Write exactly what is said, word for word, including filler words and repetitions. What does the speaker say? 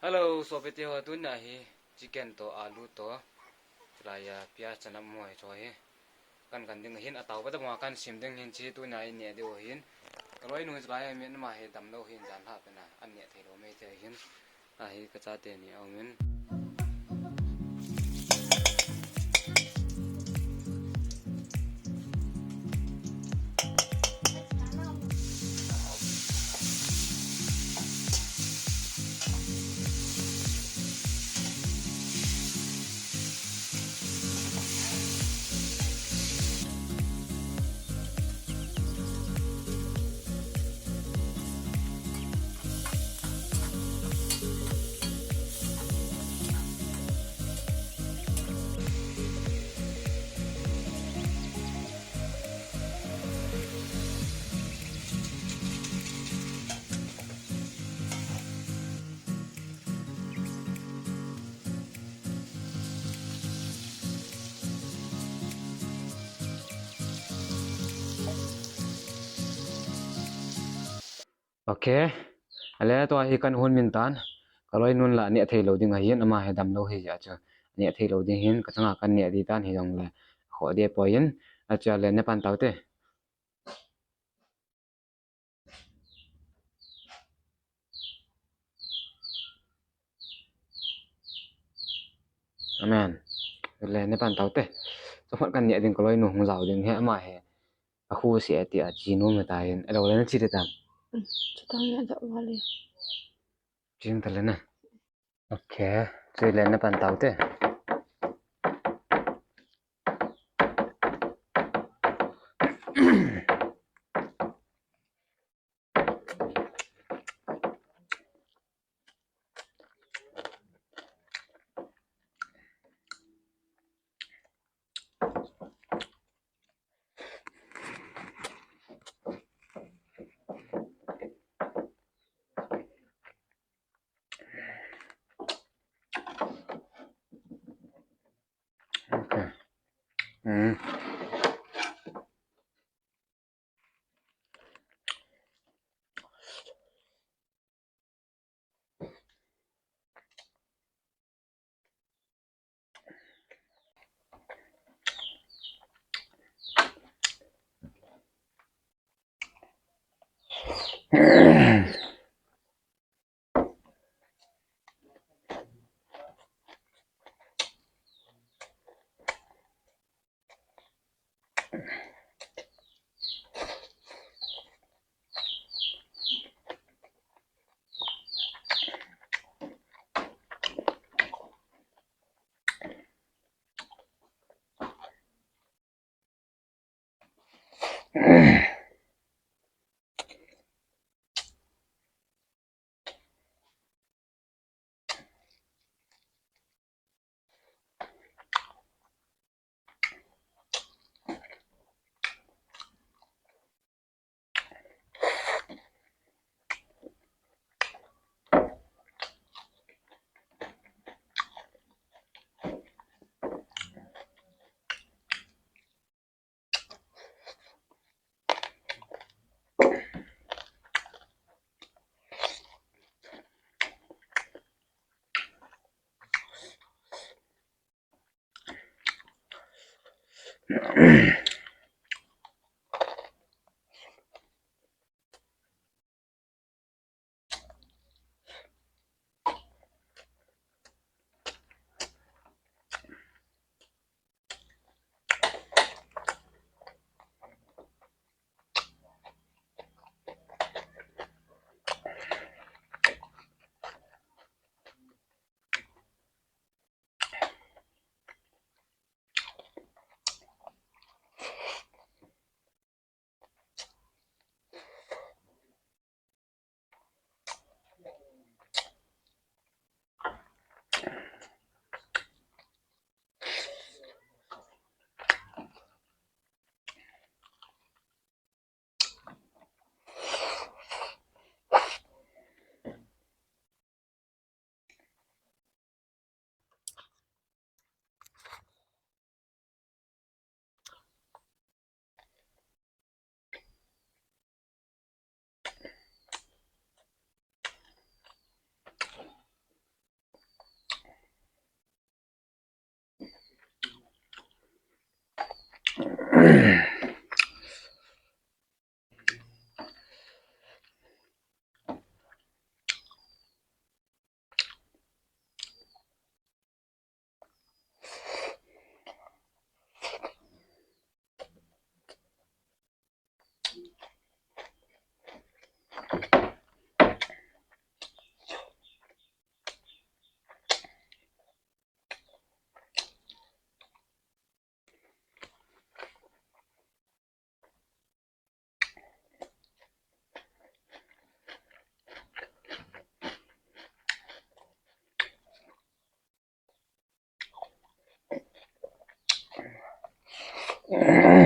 Hello, sopite ho, tuna hi chicken to alu to, chulai a piaz chanam mo hi cho hi. Kan kan ding hin atau pa ta mo kan sim ding hin chi tuna hi ne deu hin. Ka loi nu chulai a mi ama hi damlou hin jan ha pe na, an ne thei lou mai te hin. Ahi ka chate ni aumin. Ok. Ale tua hi kan hun min tan. Ka loi nun la neh thei lou ding ahin, ama hi damlou hi jeh chun. Neh thei lou ding hin, ka changa kan neh di tan hi jong le. Kho de poi in, achia le ne pan tau te. Amen. Le ne pan tau te. Chomkhat kan neh ding ka loi nu hung jao ding hi ama hi. A khu se ti a chi nu me ta hin. Elo le na chi te ta. Chutang ya da wale. Ching ta le na. Ok. Chi le ne pan tau te. Ok. Mm. Ah.